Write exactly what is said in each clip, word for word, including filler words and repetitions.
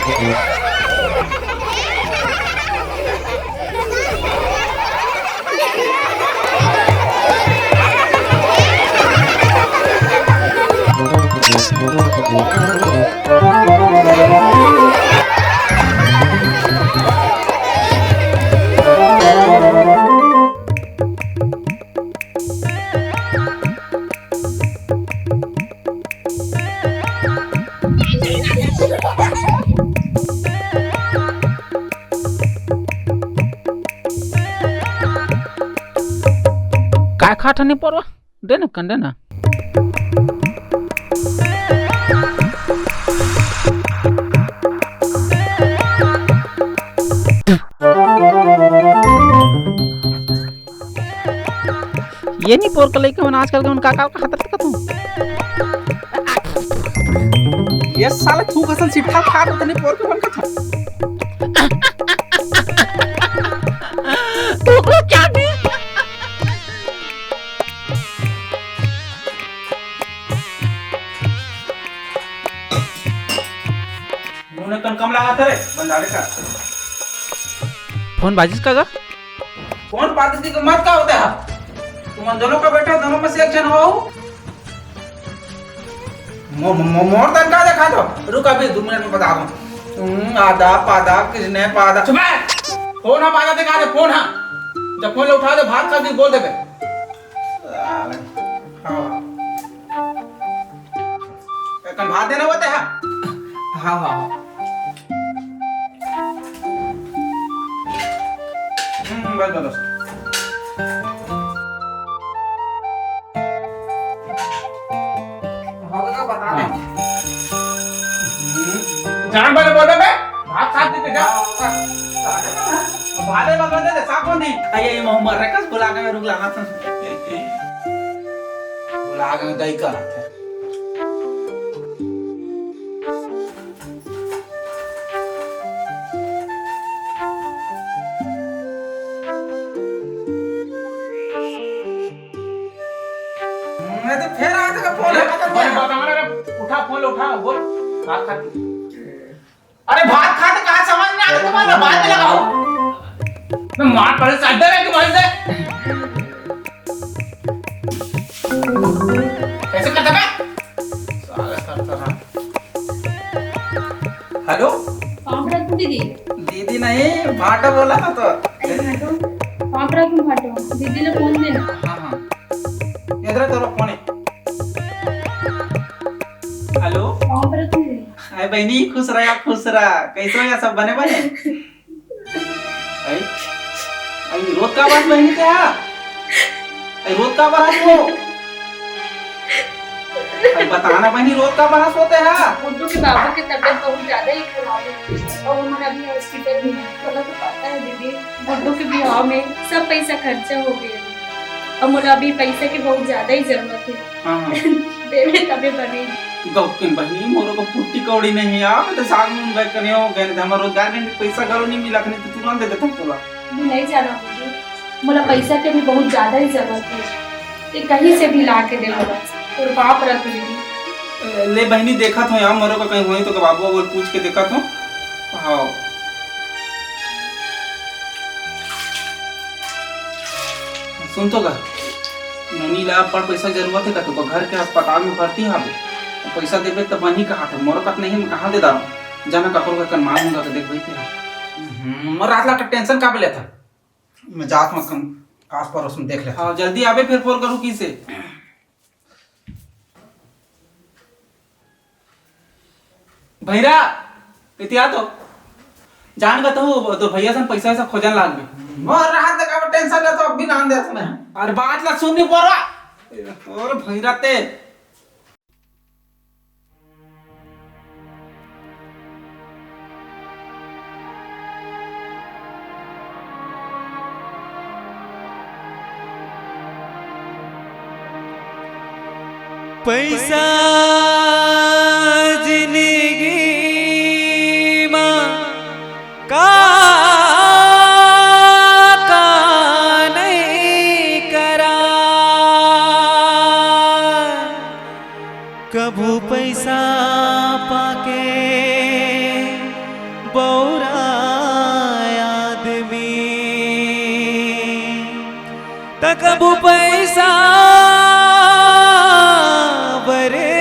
काय खात हनी पोरवा? दे ना, कन दे ना। ये नहीं पोर के लइका मन आजकल के मन का का खात रहत कथू। ये साले थूक असन सिट्ठा खात होते नहीं पोर के मन कथू। तू को क्या भी? नून कन कम लागत रे, बंदारे का। फोन बाजिस का गा? फोन बाजिस की मत का होता है? तुम दोनों का बेटा, दोनों में से एक जन हो। मो-, मो-, मोर तन का देखा तो? रुक, अभी दो मिनट में बता दूं। हम्म, आदा, पादा, किसने पादा? चुप है। फोन हा, पादा देखा दे, फोन हा। जब फोन उठा दे, भात खा दी, बोल दे बे। साले। हाँ। कन भात देना होता है? हाँ, हाँ, हाँ। हम्म, बस, बस, बस। हाँ, तो बता दे। हाँ। हम्म, जान वाले बोल दे बे, भात साफ दे जा। भाले बगल दे, साफ होनी। अये, ये मोहम्मद रेकस बुला के मैं रुक लाना था। बुला के दई का। मैं तो फेर आ तक फोन है, पता नहीं। बता ना रे, उठा फोन, उठा, बोल। बात कर। अरे भात खाते कहाँ समझ में आ रहा तुम्हारा? बात में लगाओ। मैं मार पड़े साथ दे रहे तुम्हारे से। कैसे करता मैं? साला करता था। हेलो? कहाँ पर है तू दीदी? दीदी नहीं, भाटा बोला था तो। अरे भाटो, कहाँ पर है तू भाटो? दीदी ने फोन देना। हाँ, हाँ। इधर है तेरा फोन है। हेलो? कहाँ पर है तू दीदी? अरे बहनी, खुश रहा, खुश रहा। कैसे हो या सब बने बने? अरे, अरे, रोत का बात बहनी ते हा? अरे, रोत का बात हो? अरे, बताना बहनी, रोत का बात होते हा? गुड्डू के बाबू की तबीयत बहुत ज्यादा ही खराब है और उन्होंने अभी हॉस्पिटल में है। बोला तो पता है दीदी, गुड्डू के बिहाव में सब पैसा खर्चा हो गया है और मोला अभी पैसा की बहुत ज्यादा ही जरूरत है। हाँ, हाँ। देवे तबे बने। गौकिन बहिनी, मोरो को पुट्टी कौड़ी नहीं है, मैं तो साग नून बैग करने हो गए, हमारा रोजगार में पैसा घरो नहीं मिला, नहीं तो तुरंत दे देता तोला। अभी नहीं जाना दीदी, मोला पैसा के भी बहुत ज्यादा ही जरूरत है, ते कहीं से भी ला के दे मोला, तोर बाप रख दीदी। ए, ले बहिनी, देखत हो यार, मोरो का कहीं होई तो बाबू वो पूछ के देखत हो। हाँ। सुन तो गा, नोनी ला अब्बड़ पइसा जरूरत हे कथे, ओकर घर के अस्पताल में भर्ती हावे। पइसा देबे त बनही कहाथे, मोर कत नहीं, मैं कहाँ दे डारंव? जाना ककरो घर कर मांग उंगा के देखबे ते। हम्म, मोर रात ला के टेंशन काबे लेथा? मैं जात हूँ कन आस पड़ोस में देख लेता। हाँ, जल्दी आबे फिर फोन करूँ किसे। भैरा, इतिया तो जान गा तू, तो भैया सन पैसा वैसा खोजन लाग भी। मोर रहत का टेंशन ले तो अब भी नाम देत मैं। अरे बात ला सुन नहीं बोरा। और भैरा ते। पैसा जिंदगी मा का, का नहीं करा, कभू पैसा पाके कबू पैसा बरे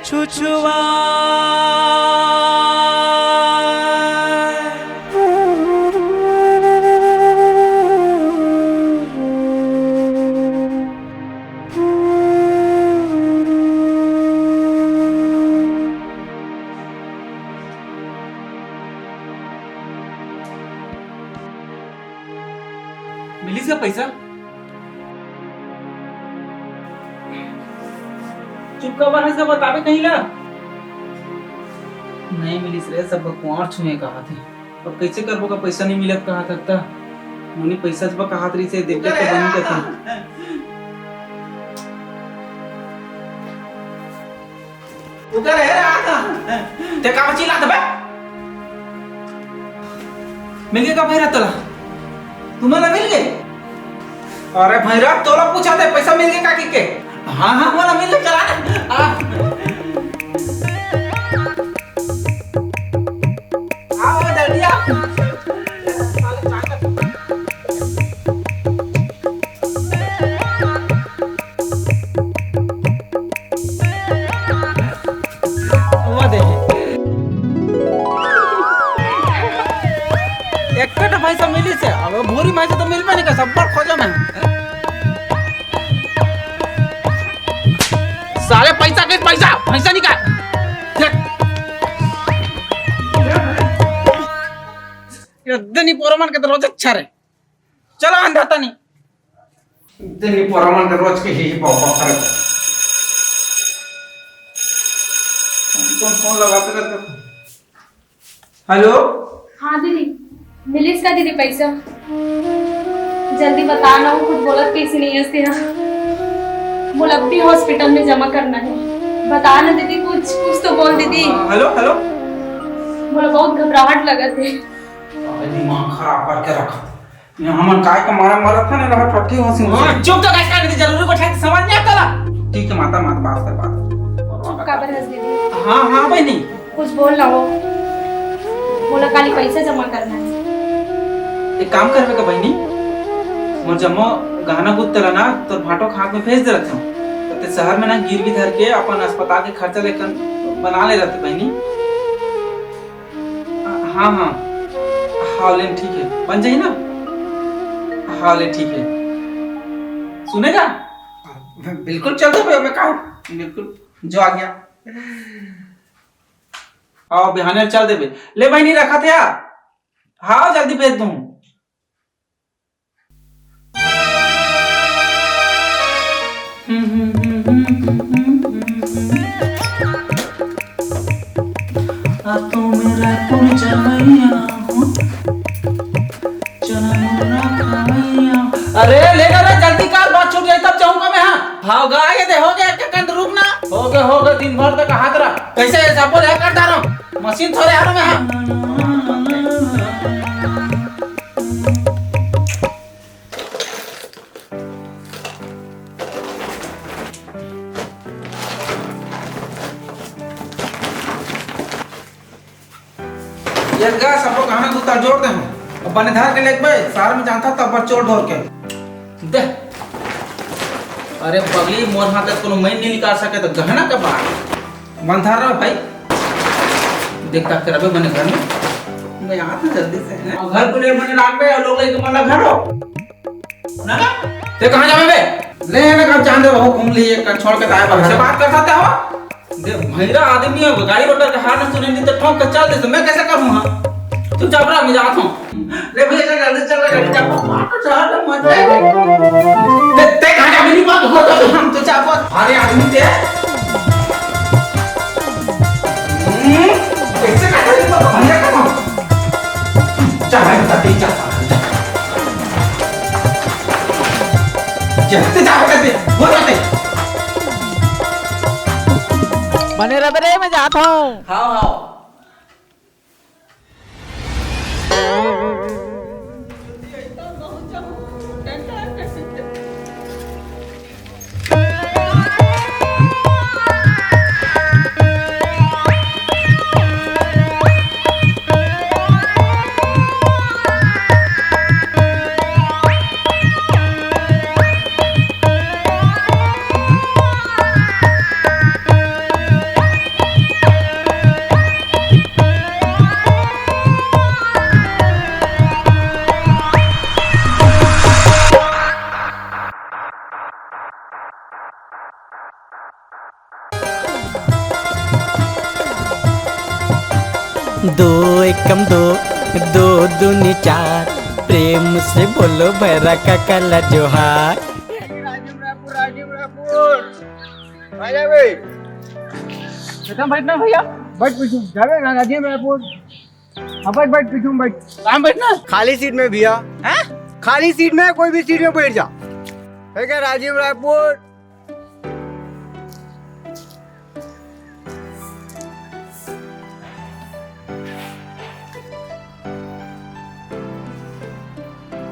छुछुआ। मिलिस का पैसा? चुप काबर हस, बताबे कहीं ला। नहीं मिलिस रे, सब कुआर छुए कहा थे। अब कैसे करबो का, पैसा नहीं मिलत कहा था त। मुनी पैसा जब कहा रही से देख के तो बनी कथी। उधर है रहा था। ते का बची लात बे? मिल गए का भैरा तोला? तुम्हारा मिल गए? अरे भैरा, तोला पूछा थे, पैसा मिल गए का कि के? हाँ, हाँ, मोला मिल गए, चला ना। आ। आओ, जल्दी आओ। वो देखे। एक तो पैसा मिली से, अब भूरी माई से तो मिलबे नहीं कर, सब पर खोजो मैं। साले पैसा के पैसा, पैसा निकाल। देख। ये दिन ही पोरमन के तो रोज अच्छा रे। चलो अंधा तनी। दिन ही पोरमन के रोज के ही पाव पाव करे। कौन फोन लगाते रहते? हेलो। हाँ दीदी, मिलिस का दीदी पैसा? जल्दी बता ना, वो कुछ बोलत कैसे नहीं है। मोला अभी हॉस्पिटल में जमा करना है। बता ना दीदी, कुछ कुछ तो बोल दीदी। हाँ, हेलो, हेलो। मोला बहुत घबराहट लगत है। अबे दिमाग खराब करके रखा। यहाँ हमन काय का मारा मरत हन, रहा ठठी होसी होसी। हाँ, चुप तो गाइस, का नहीं जरूरी को ठाक समझ नहीं आता ला। ठीक है माता, माता बात कर बात। चुप काबर हस दीदी? हाँ, हाँ बहनी। कुछ बोल ना हो। मोला काली पैसा जमा करना है। एक काम करबे का बहनी, मोर जम्मो गहना गुत्ता ला ना तोर भाटो खाक में भेज दे रहते हूँ। तो ते शहर में ना गिरवी धर के अपन अस्पताल के खर्चा लेकर बना ले रहते बहनी। हाँ, हाँ। हाँ, लेन ठीक है। बन जाही ना? हाँ, ले ठीक है। सुनेगा? बिल्कुल चल दो भैया, मैं कहूँ। बिल्कुल। जो आ गया। आओ, बिहाने चल देबे। ले बहनी, रखा थे यार। हाँ, जल्दी भेज दूँ। आ तो मेरा कुल जवैया हो, चना मुर्रा खवैया। अरे ले ना रे, जल्दी कर, बात छूट जाई तब जाऊंगा मैं। हाँ, भाव गा ये दे, हो गया एक कंद, रुक ना। हो गए, हो गए, दिन भर तक हाथ रहा। कैसे ऐसा बोले करता रहा, मशीन थोड़े आ रहा मैं। हाँ। ये गा सबो गहना गुत्ता जोर दे हूँ। अब बने धर के लेके भाई, सार में जानता तब पर चोर ढोर के। दे। अरे पगली, मोर हाथ ले कोनो मैं नहीं निकाल सके तो गहना का बात। मन धर रहा भाई। देख का करबे मने घर में। मैं आता जल्दी से, हैं? और घर को ले मने राख बे, और लोग लेके मन घर हो। ना? ते कहाँ जावे बे? ले ना, कब जान दे, वो घूम लिए, कर छोड़ के गायब हो। से बात कर सकते हो? दे, भैरा आदमी है, गाड़ी मोटर का हाथ में सुने नहीं तो ठोक के चल दे, तो मैं कैसे करूँ, हाँ? तू चुप रह, मैं जाता हूँ। ले भैया, चल, जल्दी चल, गाड़ी चापो, मार तो चढ़ा दे, मर जाएगा। ते, ते कहाँ जावे नहीं बात हो, तो हम तो चापो, भारी आदमी ते। हम्म, कैसे कहाँ जावे नहीं बात, भैया कहाँ? चल भाई, चल, चल, चल। जल्दी जा, बता दे, हो जाते। बने रह रे, मैं जात हूँ। हाँ, हाँ। दो एकम दो, दो दूनी चार, प्रेम से बोलो भैरा काका ला जोहार। राजीव रायपुर, राजीव रायपुर। आ जा बे। एकदम बैठना भैया। बैठ पीछू, जावे ना राजीव रायपुर। हाँ, बैठ, बैठ, पीछू में बैठ। कहाँ बैठना? खाली सीट में भैया। हैं? खाली सीट में, कोई भी सीट में बैठ जा। ठीक है, राजीव रायपुर।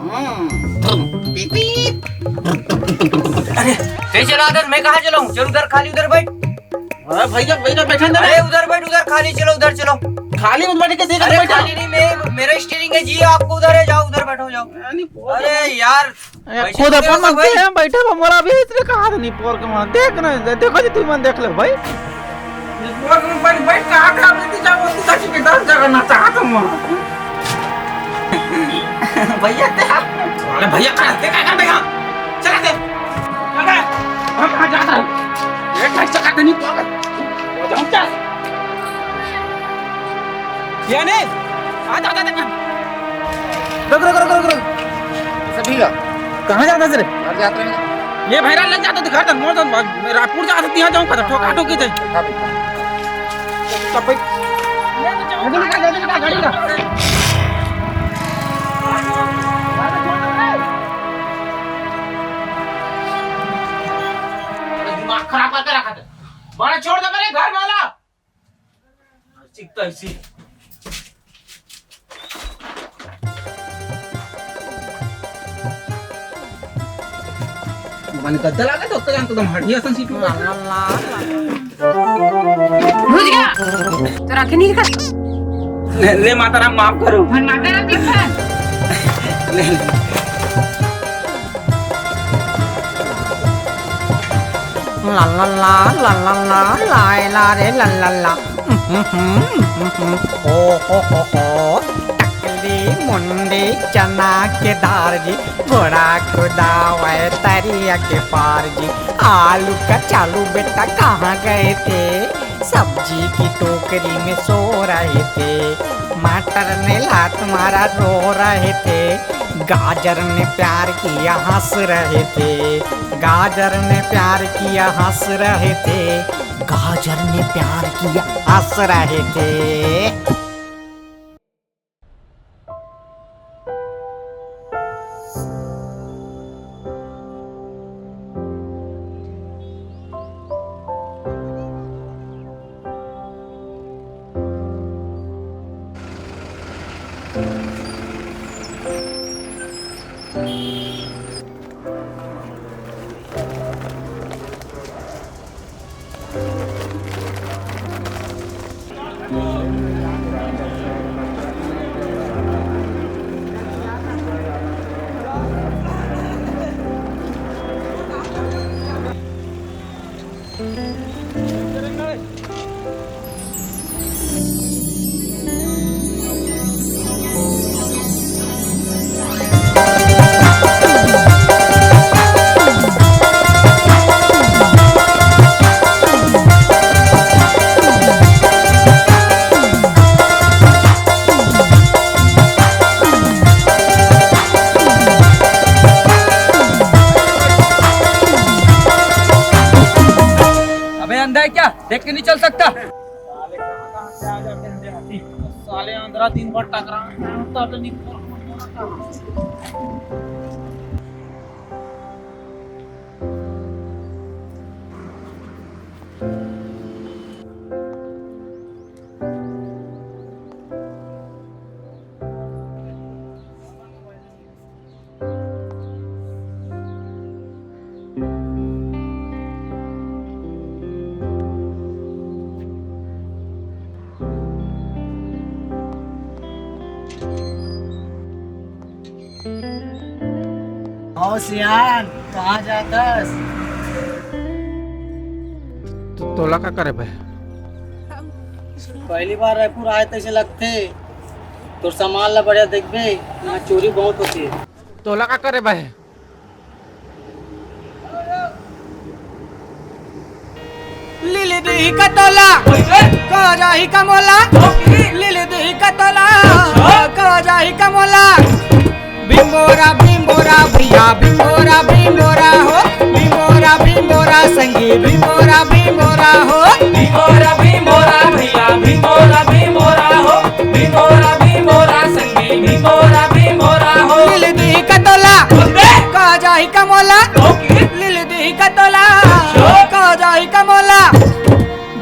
हम्म। अरे, कहीं चला दे, मैं कहाँ चलाऊं? चल उधर खाली, उधर बैठ। अरे भैया, भैया बैठा ना। अरे उधर बैठ, उधर खाली, चलो उधर चलो। खाली मत बैठ के देख, अरे बैठा। खाली नहीं, मैं, मेरा स्टीयरिंग है जी, आपको उधर है, जाओ उधर बैठो, जाओ। अरे नहीं, बोल। अरे यार, अरे, बैठे खुद तो अपन हो मन भाई। के हैं, बैठे बा, मोला अभी इसलिए कहा था, नहीं पोर के मन देख ना, देखो जी, तुम मन देख लो भाई। इस पोर के मन बैठ, बैठ, कहाँ खराब रहती, जाओ, वो किसी के दस जगह ना चाहता हूँ। भैया, तेरा अरे भैया, खड़ा, तेरा क्या कर देगा? चला दे। अबे, हम कहाँ जाता है? ये कैसे करते नहीं, पोर के। वो जाओ, चल। ये नहीं, आ जा, आ जा, आ जा। रुक, रुक, रुक, रुक, रुक। अच्छा, ठीक है। कहाँ जाता है सिर्फ? घर जाता है। ये भैरा लग जाता तो घर तक, मोर तक, रायपुर जाता तो यहाँ जाऊँ, खत्म, ठोका ठोकी जाए। हाँ, भैया। तब भाई, गाड़ी निकाल, गाड़ी निकाल, गाड़ी निकाल। दिमाग खराब करके रखा था। बड़ा छोड़ दे मेरे घर वाला। चिकता इसी। मन गद्दा लागे तो, तो जान तो दम हटिया सन सीट में। घुस गया। तो रखे नहीं रखा। ले, ले माता राम माफ करो। मन माता राम के पास। ले, ले। ला ला ला, ला ला ला, लाए ला रे, ला ला ला। हम्म, हम्म, हम्म, हम्म। ओ हो हो हो। टकली मुंडी चना के दार जी, घोड़ा कुदावे तरिया के पार जी। आलू का चालू बेटा कहाँ गए थे? सब्जी की टोकरी में सो रहे थे। मटर ने लात मारा, रो रहे थे। गाजर ने प्यार किया, हंस रहे थे। गाजर ने प्यार किया, हंस रहे थे। गाजर ने प्यार किया, हंस रहे थे। अबे अंधा है क्या? देख के नहीं चल सकता? साले कहाँ कहाँ से आ जाते हैं देहाती। साले आंध्रा दिन भर टकराते हैं, तब तो निकल। ओ सियान, कहाँ जातस? तो तोला का करे भाई? पहली बार रायपुर आए तैसे लगथे। तोर सामान ला बढ़िया देखबे, यहाँ चोरी बहुत होथे। तोला का करे भाई? लीले देही का तोला, कराही का मोला। लीले देही भीमोरा भीमोरा हो, भीमोरा भीमोरा संगी, भीमोरा भीमोरा हो। भीमोरा भीमोरा भैया, भीमोरा भीमोरा हो, भीमोरा भीमोरा संगी, भीमोरा भीमोरा हो। लील दिही कतोला, ओके। कहाँ जाही कमोला? ओके। लील दिही कतोला, शो। कहाँ जाही कमोला?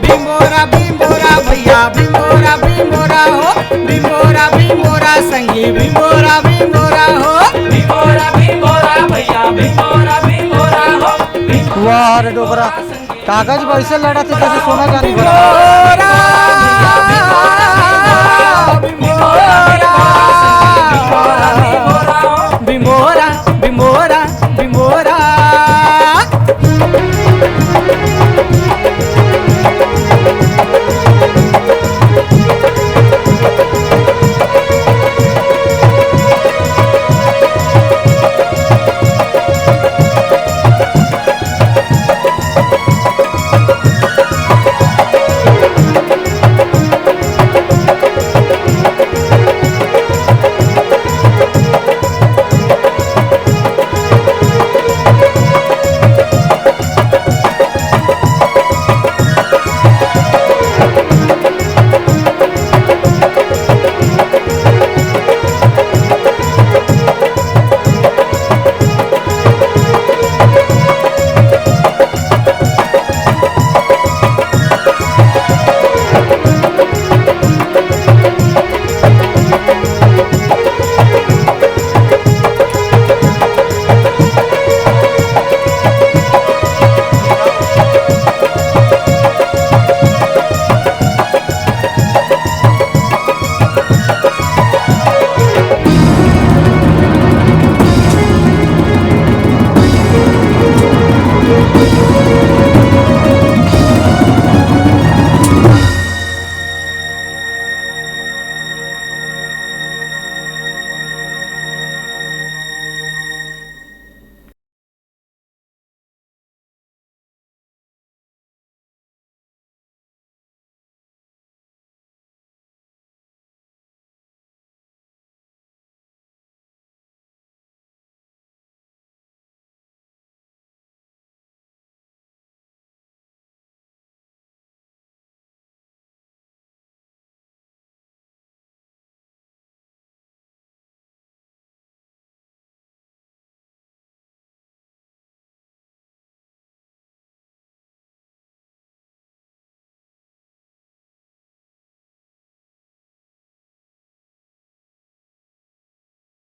भीमोरा भीमोरा भैया, भीमोरा भीमोरा हो, भीमोरा भीमोरा संगी, भीमोरा भीमोरा हो। भीमोरा भीमोरा भैया, भीमोरा भीमोरा हो, भीमोरा वाह रे डोकरा, भीमोरा संगी, कागज वैसे लड़त हे जैसे सोना चांदी भरा। भीमोरा।